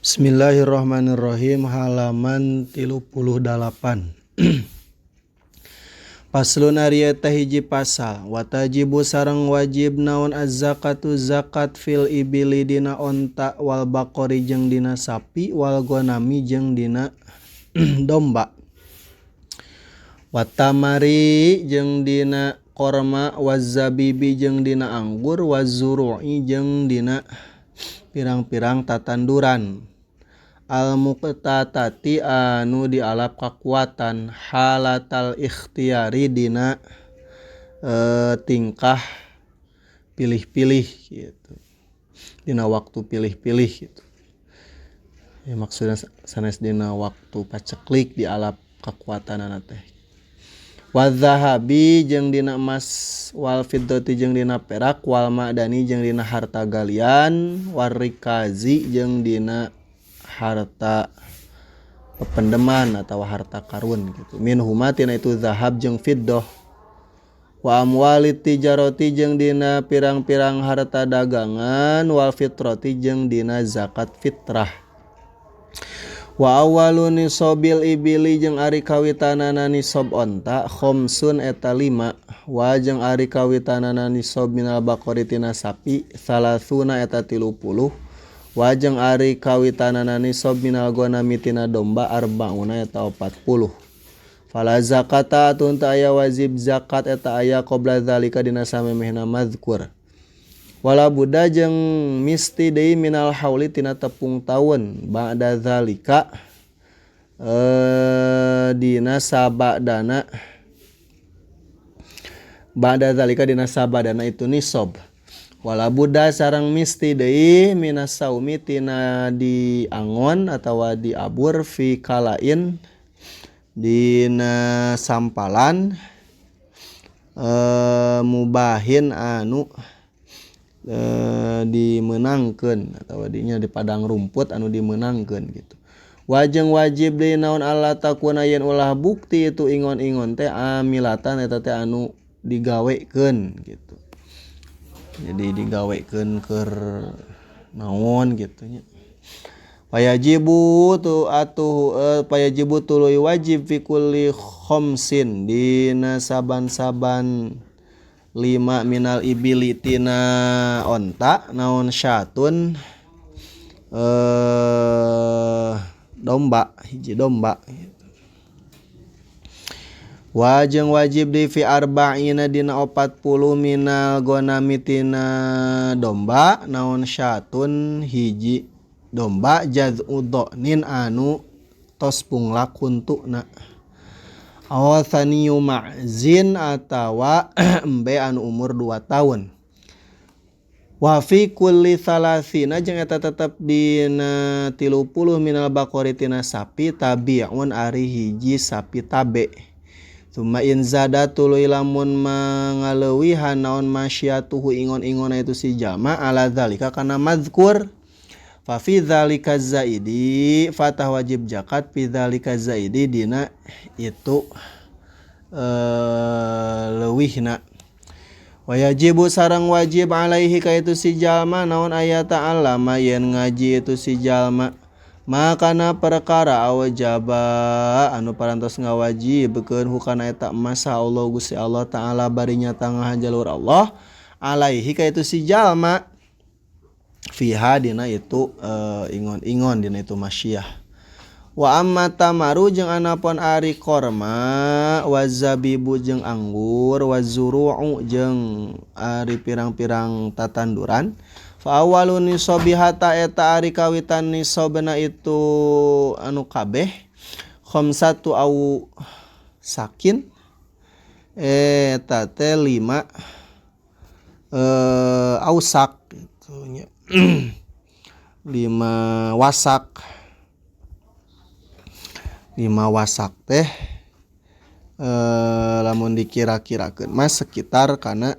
Bismillahirrahmanirrahim halaman 38. Faslun ari eta hiji pasal watajibu sareng wajib naon az-zakatu zakat fil ibili dina onta wal baqari jeung dina sapi wal ghanami jeung dina domba watamari jeung dina korma wazabibi jeung dina anggur wazuru'i jeung dina pirang-pirang tatanduran al-muqtatati anu dialap kakuatan halatal ikhtiari dina tingkah pilih-pilih gitu, dina waktu pilih-pilih gitu ya, maksudnya sanes dina waktu paceklik dialap kakuatanana teh. Wadzahabi jeung dina emas wal fiddati jeung dina perak wal ma'dani jeung dina harta galian warikazi jeung dina harta pependeman atau harta karun gitu. Min huma tina itu zahab jeung fiddah wa amwali tijarati jeung dina pirang-pirang harta dagangan wal fitrati jeung dina zakat fitrah. Wa awwalu nisabil ibili jeung ari kawitanana nisab onta khamsun eta 5 wa jeung ari kawitanana nisab minal baqari tina sapi salasuna eta 30 wa jeung ari kawitanana nisab minal ghanami tina domba arbauna eta 40. Fala zakata atun ta aya wajib zakat eta aya qabla zalika dina samemehna mazkur. Wala buddha jeung misti deui minal hauli tina tepung taun ba'da zalika dina sabadana ba'da zalika dina sabadana itu nisab. Wala buddha sareng misti deui minas saumi tina diangon atawa diabur fi kalain dina sampalan mubahin anu dimenangkeun atawa dinya di padang rumput anu dimenangkeun gitu. Wajeng wajib deui naon alla takuna yen ulah bukti itu ingon-ingon teh amilatan eta teh anu digawekeun gitu. Jadi digawekeun keur naon gitu nya. Payajibu tu atuh payajibu tuluy wajib fi kulli khamsin dina saban-saban 5 minal ibili tina onta naon syatun domba hiji domba gitu. Wajeng wajib di fi arba'ina dina 40 minal ghanami tina domba naon syatun hiji domba jaz'u dha'nin anu tos punglak huntuna aw thaniyu ma'zin atawa embe anu umur 2 tahun. Wa fi kulli thalathina jeung eta tetep dina 30 minal baqari tina sapi tabi'un ari hiji sapi tabe. Summa in zada tuluy lamun mangaleuwihan naon masyatuhu ingon-ingona itu si jalma ala zalika kana mazkur fa fi zalika zaidi fatah wajib zakat fi zalika zaidi dina itu leuwihna. Wa yajibu sareng wajib alaihi ka itu si jalma naon aya ta'allama yen ngaji itu si jalma makana perkara awjaba anu parantos ngawajibkeun hukana eta masa Allah Gusti Allah taala bari nyata ngahajalur Allah alaihi ka itu si jalma fiha dina itu ingon-ingon dina itu masyiah. Wa amma tamaru jeung anapun ari korma wazabibu jeung anggur wazuru'u jeung ari pirang-pirang tatanduran fa awwalu nisabihata eta ari kawitan nisabna itu anu kabeh khamsatu au sakin eta teh 5 ausak gitu nya. 5 wasak 5 wasak teh lamun dikira-kirakeun mah sekitar kana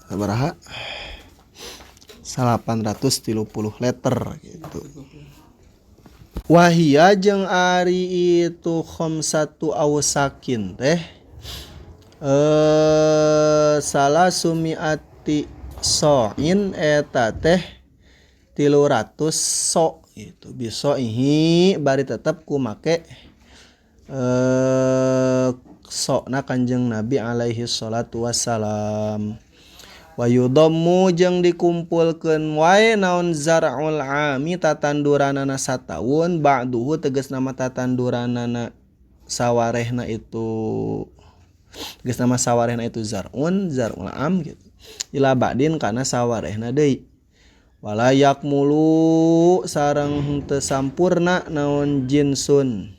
sabaraha 830 liter gitu. Wahia jeung ari itu khamsatu awsakin teh salah sumiat mi'ati so'in eta teh 300 so gitu bisa ihi bari tetep ku make sokna Kanjeng Nabi alaihi salatu wassalam. Wa yudhammu jeung dikumpulkeun wae naon zar'ul ami tatanduranana sataun ba'duhu tegasna mah tatanduranana sawarehna itu tegasna mah sawarehna itu zar'un zar'ul am gitu ila ba'din kana sawarehna deui wala yakmulu sareng henteu sampurna naon jinsun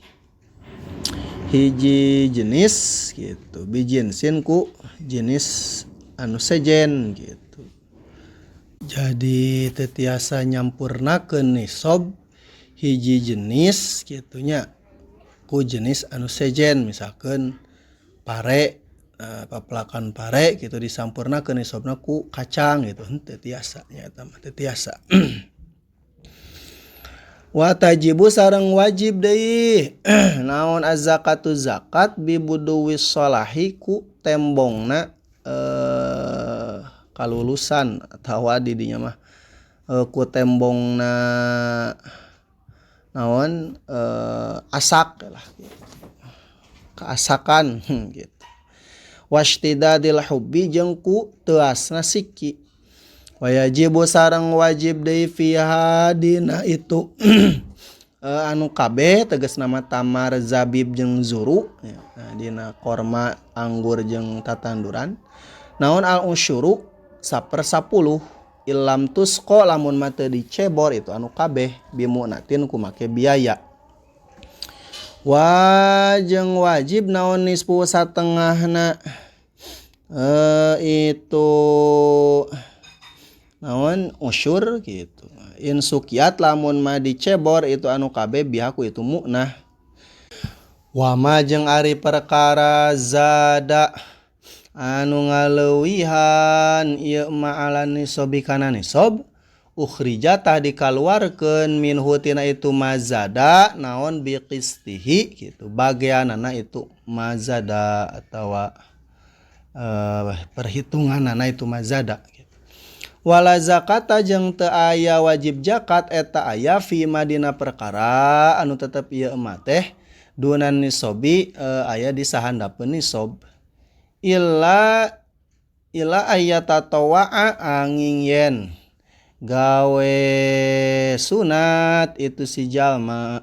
hiji jenis gitu bijinsin ku jenis anu sejen gitu. Jadi teu tiasa nyampurnakeun nisab hiji jenis gitunya ku jenis anu sejen misalkan pare papelakan pare gitu disampurnakeun nisabna ku kacang gitu henteu tiasa nya eta mah teu tiasa. Wa tajibu sareng wajib deui naon az-zakatu zakat bi buduwis sholahi ku tembongna kalulusan atawa di dinya mah ku tembongna naon asak lah gitu. Keasakan gitu. Washtidadil hubbi jeung ku teuasna siki. Wajibu sareng wajib deui fiha dina itu anu kabeh tegasna mah tamar zabib jeung zuru ya, dina korma anggur jeung tatanduran naon al usyuru 1/10 illam tusqa lamun mah teu dicebor itu anu kabeh bimunatin ku make biaya. Wa jeung wajib naon nisfu satengahna itu naon usyur gitu in sukiat lamun mah dicebor itu anu kabeh bihaku itu muknah. Wa ma jeung ari perkara zada anu ngaleuwihan ieu ma ala nisobi kana nisob ukhrija tah dikaluarkeun minhu tina itu mazada naon biqistihi gitu bagianana itu mazada atawa perhitunganana itu mazada gitu. Wala zakata jeung teu aya wajib zakat eta aya fi madina perkara anu tetep ieu mah teh dunan nisobi aya di sahandapeun nisob illa ila ayatatawa'a angin yen gawe sunat itu si jalma.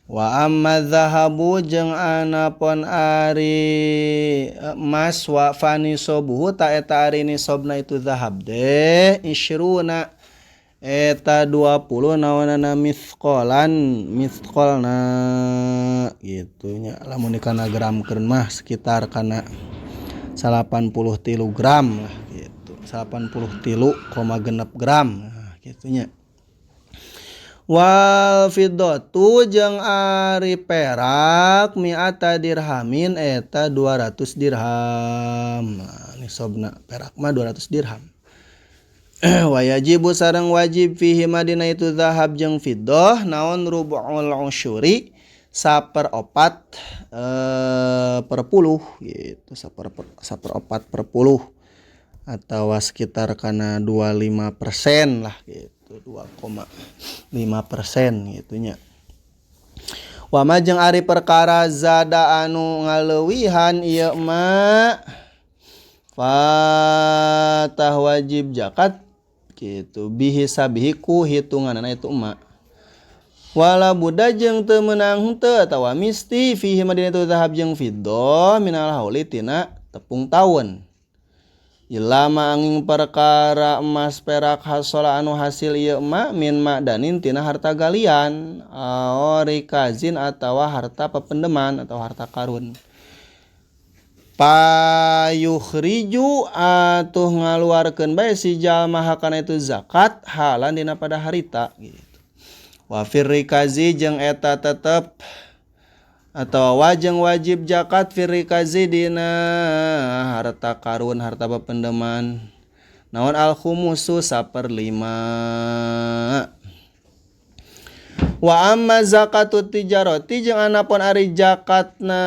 Wa amma zahabu jeung anapun ari emas wa fanisobuhu ta eta ari nisobna itu zahab deh isyruna eta 20 naonana mithqalan mithqalna gitu nya lamun dikana gramkeun mah sekitar kana 83 gram lah gitu 83,6 gram nah, gitu nya. Wal fiddatu jeung ari perak mi'ata dirhamin eta 200 dirham. Nah, nisobna perak mah 200 dirham. Wa yajibu sareng wajib fihi madina itu zahab jeung fiddah naon rubu'ul usyuri 1/4 per puluh gitu 1/4 per puluh atau sekitar kana 25% lah gitu 2,5% gitu nya. Wa ma jeung ari perkara zada anu ngaleuwihan ieu mah fatah wajib zakat gitu bihisabihi ku hitunganana itu emak. Wala buddha jeung teu meunang henteu atawa misti fihi madina itu zahab jeung fiddah minal hauli tina tepung taun. Ilama angin perkara emas perak hasola anu hasil ieu ma min ma'danin tina harta galian aorikazin atawa harta pependeman atau harta karun. Payukhriju atuh ngaluarkeun bae si jalma hakana itu zakat halan dina pada harita gitu. Wa firrikazi jeung eta tetep atau wajeng wajib zakat firrikazi dina harta karun harta pependeman naon al khumusu 1/5. Wa amma zakatu tijarati jeung anapun ari zakatna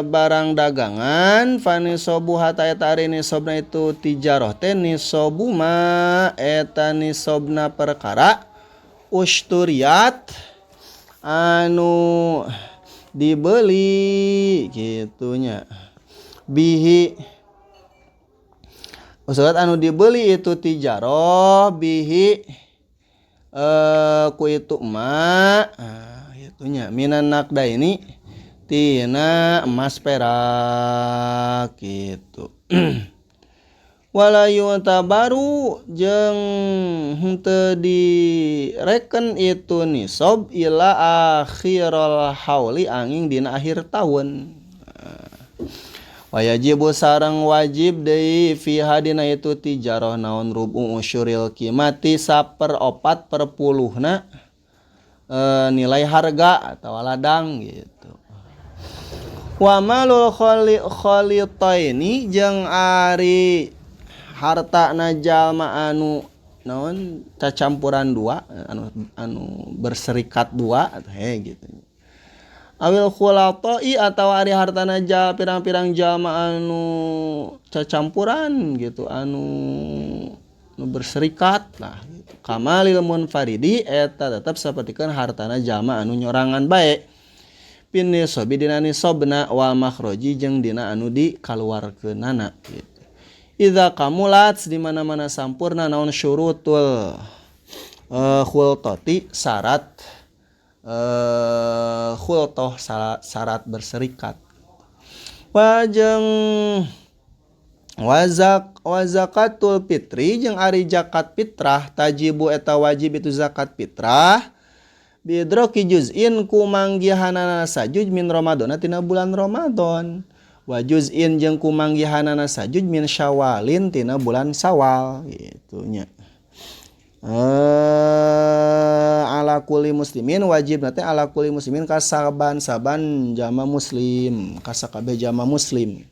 barang dagangan fanisobuha ta eta ari nisobna itu tijarah teh nisobu ma eta nisobna perkara usturiat anu dibeli gitunya bihi usulat anu dibeli itu tijarah bihi ku itu ma itunya minan nakda ini tina emas perak gitu. Wala yu'tabaru jeung henteu direken itu nisab ila akhirul hauli angin dina akhir tahun. Wajibu sareng wajib deui fiha dina itu tijarah naon rubu usyuril qimati saperopat perpuluhna nilai harga atau ladang gitu. Wa malul khalitaini jeung ari hartana jalma anu naon cacampuran dua anu berserikat dua he gitu. Awil khulatai atau ari hartana pirang-pirang jalma anu cacampuran gitu anu berserikat lah gitu. Kamalil munfaridi eta tetep sapertikeun hartana jalma anu nyorangan bae pin nisobi dina nisobna wal makhroji jeung dina anu dikaluarkeunana gitu. Idza kamulat di mana-mana sampurna naon syurutul khultati syarat khultoh syarat berserikat. Wajeng wazakatul fitri jeung ari zakat fitrah tajibu eta wajib itu zakat fitrah bidroki juz'in ku manggihanana sajuj min Ramadana tina bulan Ramadan wa juz'in jeung ku manggihanana sajuj min Syawalin tina bulan Syawal gitu nya. Ala kulli muslimin wajib nate ala kulli muslimin kasaban-saban jama muslim kasakabeh jama muslim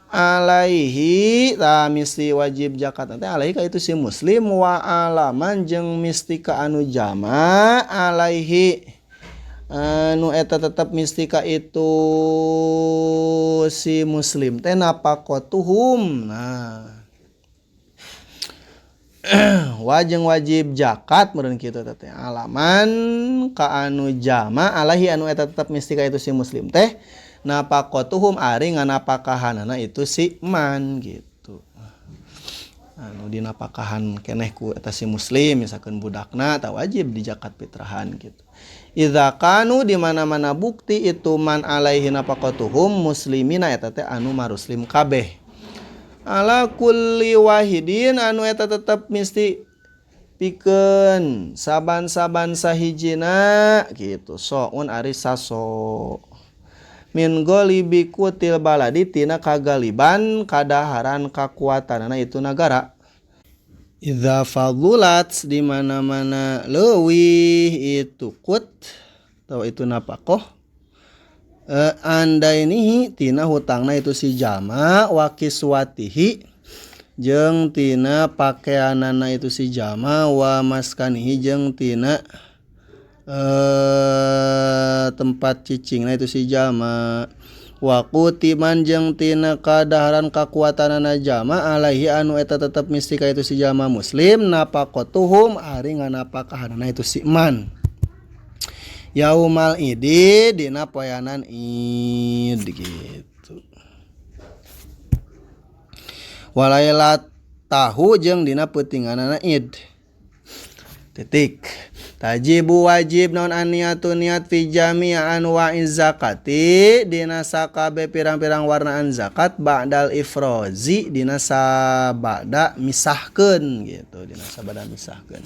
alaihi ta misti wajib zakat nate alaihi ka itu si muslim wa alaman jeung misti ka anu jama alaihi anu eta tetep misti ka itu si muslim teh nafaqatuhum. Nah wajeng wajib zakat meureun kitu teh alaman ka anu jama alaihi anu eta tetep misti ka itu si muslim teh nafaqatuhum ari nganapakahanana itu si man gitu. Anu dinapakahan keneh ku eta si muslim misalkan budakna ta wajib di zakat fitrahan gitu. Idza kanu di mana-mana bukti itu man alaihi nafaqatuhum muslimina eta teh anu maruslim kabeh. Ala kulli wahidin anu eta tetep misti pikeun saban-saban sahijina gitu soun ari saso min golibi kutil baladi tina kagaliban kadaharan kakuatanana itu nagara. Idza fadulat di mana-mana leuwih itu kut atau itu napakoh andainihi tina hutangna itu si jalma wa kiswatihi jeung tina pakeanana itu si jalma wa maskanihi jeung tina tempat cicingna itu si jalma wa qutiman jeung tina kadaharan kakuatanana jalma alaihi anu eta tetep misti ka itu si jalma muslim nafaqatuhum ari nganapakahanana itu si man yaumal idi dina poeanan id gitu. Walailat tahu jeung dina peutinganana id. Titik. Tajibu wajib naon aniatu niat fi jami' anwa'iz zakati dina sakabe pirang-pirang warnaan zakat ba'dal ifrozi dina sabada misahkeun gitu, dina sabada misahkeun.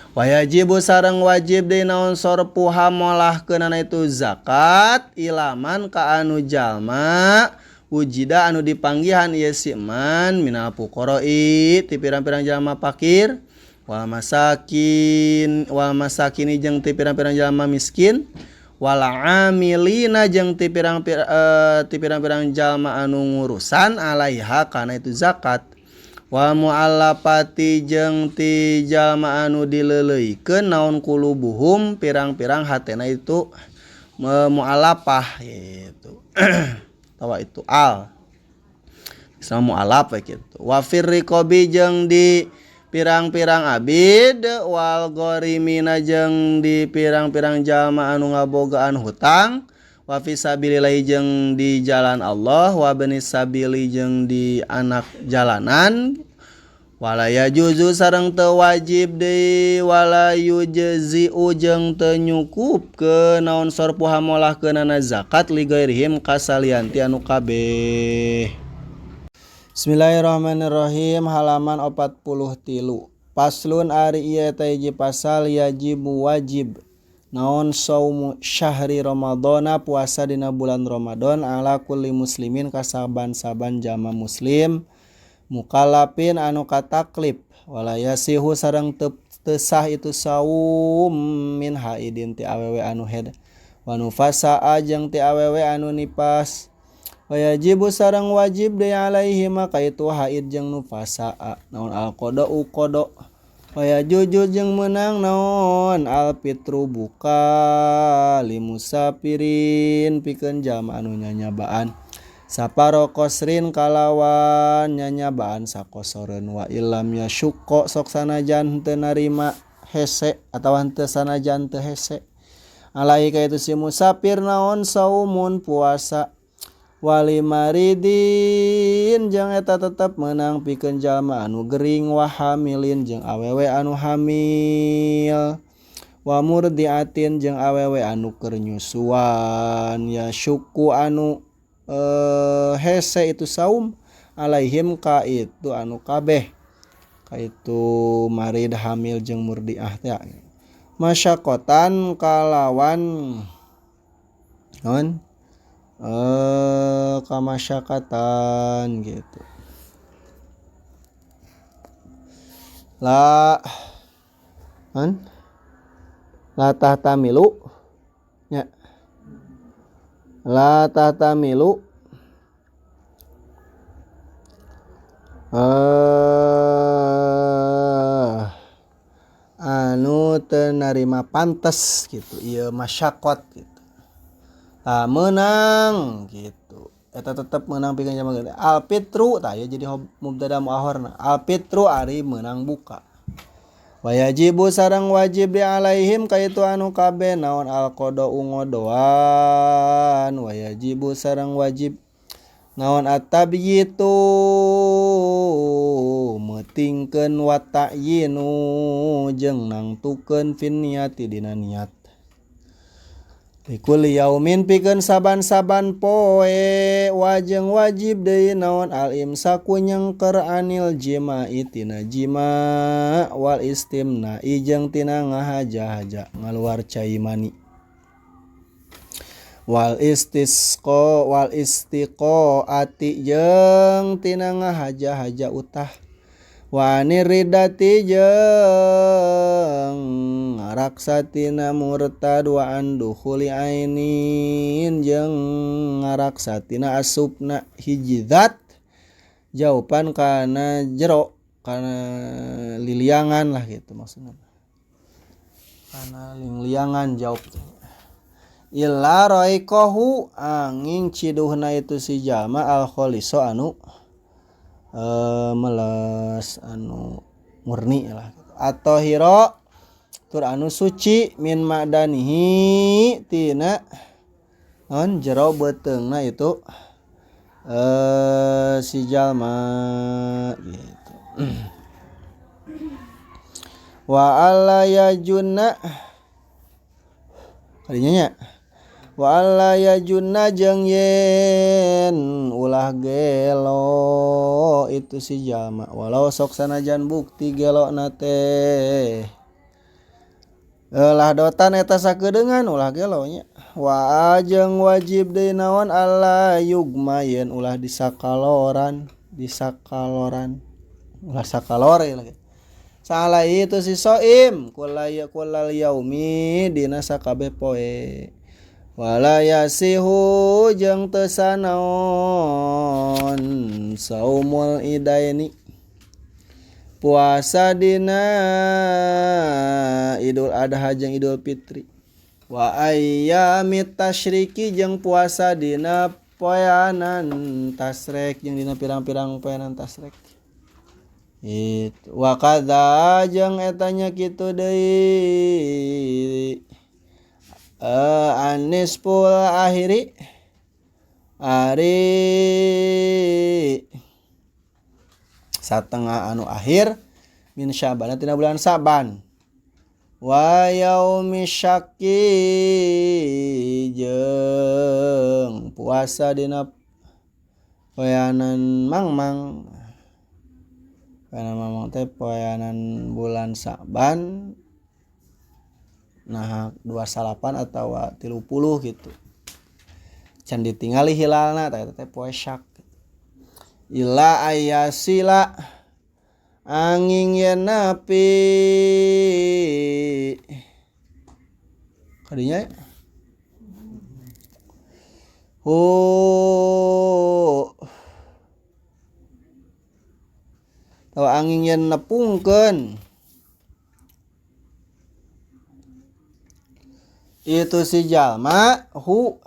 Wajibu sareng wajib deui naon sorpuha molahkeunana itu zakat ilaman ka anu jalma wujida anu dipanggihan ieu si man minal fuqara'i ti pirang-pirang jalma fakir wal masakini jeung ti pirang-pirang jalma miskin wal amilina jeung ti pirang-pirang jalma anu ngurusan alaiha kana itu zakat. Wa mu'allafati jeung ti jalma anu dileuleuykeun naon kulubuhum pirang-pirang hatena itu mu'allafah gitu. Tawa itu al sama mu'allaf gitu. Wa fir riqabi jeung di pirang-pirang abid wal gharimina jeung di pirang-pirang jalma anu ngabogaan hutang wa fi sabilillah jeung di jalan Allah wa benis sabili jeung di anak jalanan wala yajuzu sareng teu wajib deui wala yujzi'u jeung teu nyukupkeun naon sorpuha molahkeunana zakat li ghairihim kasalianti anu kabeh. Bismillahirrahmanirrahim halaman 43. Paslun ari ieu teh hiji pasal yajibu wajib naon saumu syahri ramadhana puasa dina bulan Ramadan ala kulli muslimin kasaban-saban jalma muslim mukallafin anu kataklif wala yasihu sareng teu sah itu saum min haidin ti awewe anu haid wa nufasa jeung ti awewe anu nipas. Wajibu sareng wajib deui alaihi maka itu haid jeung nufasa naon al qada'u qada wayajuju jeung meunang naon al fitru buka li musafirin pikeun jalma anu nyanyabaan saparo qasrin kalawan nyanyabaan sakosoreun wa illam yashqa sok sanajan teu narima hese atawa henteu sanajan teu hese alaihi ka itu si musafir naon saumun puasa wali maridin jeung eta tetep meunang pikeun jalma anu gering wa hamilin jeung awewe anu hamil wa murdiatin jeung awewe anu keur nyusuan ya syuku anu hese itu saum alaihim ka itu anu kabeh ka itu marid hamil jeung murdiah teh masyakotan kalawan naon kamasyakatan gitu. La kan la tahtamilu nya la tahtamilu anu teu narima pantes gitu ieu masyakot gitu. Tah meunang gitu. Eta tetep meunang pikeun jalma gede. Al fitru tah ya jadi mubtada muakhirna. Al fitru ari meunang buka. Wajibu sareng wajib di alaihim ka itu anu kabeh naon al qada'u ngodoan. Wajibu sareng wajib naon at-tabyitu meutingkeun wa ta'yinu jeung nangtukeun fin niati dina niat. Likuli yaumin pikeun saban-saban poe wajeng wajib deui naon al imsaku nyengker anil jima'i tina jima wal istimna'i jeung tina ngahaja-haja ngaluar cai mani wal istisqa wal istiqaati jeung tina ngahaja-haja utah wa niridati jeung ngaraksatina murtad wa andukhuli ainin jeung ngaraksatina asupna hiji zat jaupan kana jero kana liliangan lah gitu maksudna kana lingliangan jaup illa raiqahu angin ciduhna itu si jalma al khaliso anu meles anu murni lah atau hiro tur anu suci min ma'danihi tina non jero beuteungna itu si jalma gitu. Wa alla yajunna kadinya nya wa alla yajunna jeung yen ulah gelo itu si jalma walau sok sanajan bukti gelona teh lah dotan eta sakedeungan ulah gelo nya wa jeung wajib deui naon alla yugma yen ulah disakaloran ulah sakalore lagi salah itu si soim kulal yaumi dina sakabeh poe wala yasihu jeung teu sanaon saumul idaini Puasa dina Idul Adha jeung Idul Fitri. Wa ayyamit tasyriki jeung puasa dina poeanan tasrek jeung dina pirang-pirang poeanan tasrek. Itu wa kadza jeung eta nya kitu deui anisful akhiri ari satengah anu akhir min Syaban tina bulan Syaban wa yaumi syakki jeung puasa dina poeanan mangmang. Poeanan mangmang teh poeanan bulan Syaban nah 28 atawa 30 gitu. Can ditingali hilalna tah eta teh poe syak. Ila ayasila angin yen napi kadinya hu tawa angin yen nepungkeun itu si jalma hu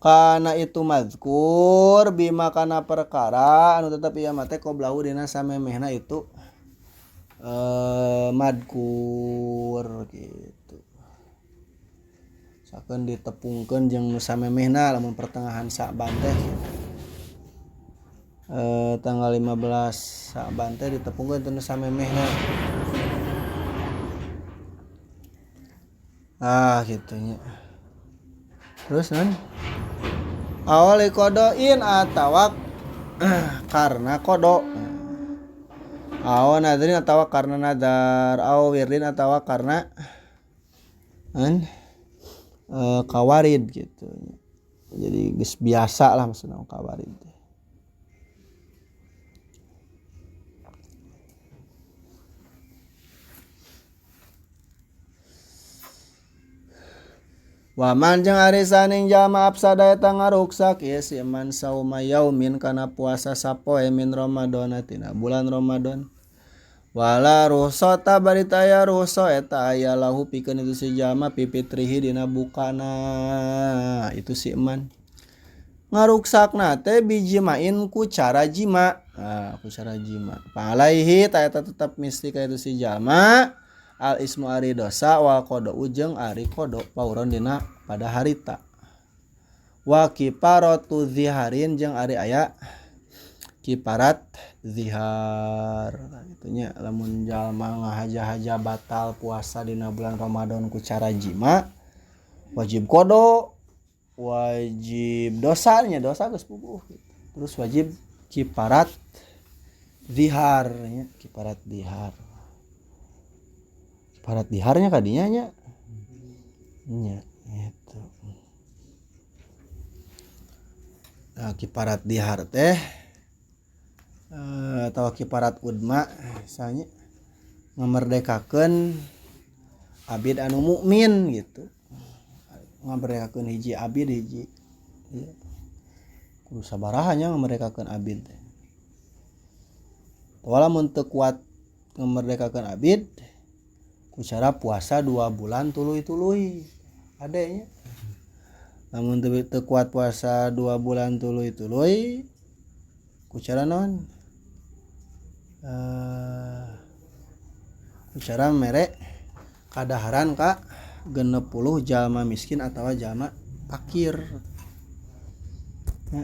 kana itu mazkur bima kana perkara anu tetep ieu mah teh qoblahu dina samemehna itu madkur gitu. Sakeun ditepungkeun jeung nu samemehna lamun pertengahan Sa'ban teh tanggal 15 Sa'ban teh ditepungkeun teh nu samemehna. Ah kitu nya. Terus nan awali kodoin atawa karena kodo aw nadrin atawa karena nadar aw wirdin atawa karena kawarid gitu. Jadi geus biasa lah maksudna kawarid. Waman jeung ari saning jalma afsada eta ngaruksak ieu si man sauma yaumin kana puasa sapoe min Ramadhan tina bulan Ramadan. Wala ruhsata bari taya ruhsa eta aya lahu pikeun itu si jalma pipitrihi dina bukana itu si man. Ngaruksakna teh bijimain ku cara jima. Nah, ku cara jima. Palaihi ta eta tetep misti ka itu si jalma. Al ismu ari dosa wal qada jeung ari qada pauron dina pada harita. Wa kifaratu ziharin jeung ari aya kiparat zihar. Itunya lamun jalma ngahaja-haja batal puasa dina bulan Ramadan ku cara jima wajib qada, wajib dosanya dosa geus puguh gitu. Terus wajib kiparat zihar nya, kiparat zihar. Parat diharnya kadinya nya. Nya gitu. Nah, kiparat dihar teh atau kiparat udma misalnya ngamerdekakeun abid anu mukmin gitu. Ngamerdekakeun hiji abid hiji. Ya. Kudu sabaraha nya ngamerdekakeun abid teh. Walamun teu kuat ngamerdekakeun abid cara puasa 2 bulan tuluy-tuluy adanya. Lamun teu kuat puasa 2 bulan tuluy-tuluy ku cara naon? Ku cara mere kadaharan ka 60 jalma miskin atawa jalma fakir. Ya.